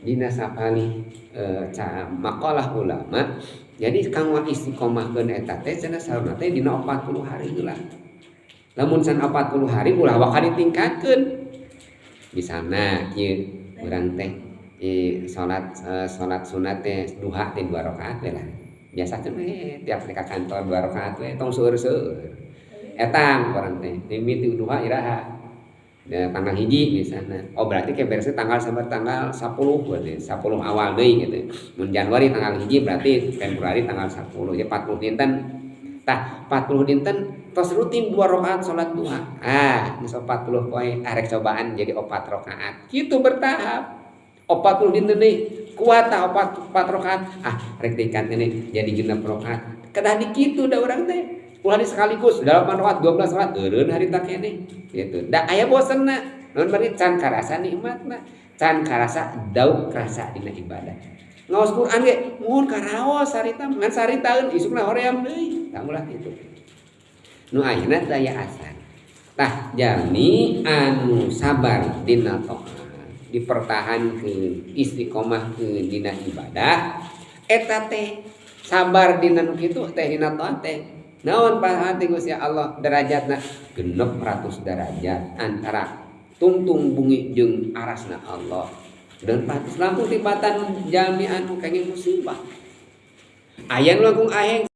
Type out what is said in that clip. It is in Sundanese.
Dina sapalih makalah ulama, jadi kanggo istiqomahkeun eta teh cenah saurna teh dina 40 hari heula. Lamun can 40 hari ulah waka ditingkatkeun. Misalna kieu urang teh salat salat sunat teh duha teh 2 rakaat we lah. Biasa teh tiap ka kantor 2 rakaat we, tong seueur-seueur. Etang urang teh mimiti duha iraha? Ya, tanggal 1 misalnya. Oh, berarti kayak beresnya tanggal sampai tanggal 10 berarti 10 awal deui gitu. Mun Januari tanggal 1 berarti Februari tanggal 10 ya 40 dinten. Tah, 40 dinten tos rutin 2 rakaat salat duha. Ah, geus 40 poe arek cobaan jadi 4 rakaat. Kitu bertahap. 40 dinten deui kuat tah 4 rakaat. Ah, rek tingkat ini jadi 6 rakaat. Kedah dikitu da urang teh. Ulah sekaligus 8 rakaat, 12 rakaat eureun harita keneh gitu. Da aya bosenna. Naon bari can karasa nikmatna, can karasa dauk rasa dina ibadah. Ngaos Quran ge mun karaos sarita ngan saritaeun isukna hoream deui. Tah ulah kitu. Nu ayeuna teu aya asar. Tah jalmi anu sabar dina taat, dipertahankeun, istiqomahkeun dina ibadah, eta teh sabar dina nu kitu teh dina taat teh. Naon pahala Gusti Allah derajatna 600 derajat antara tungtung bumi jeung arasna Allah. Dan patus langkung tibatan jalmi anu kenging musibah. Aya nu langkung aheng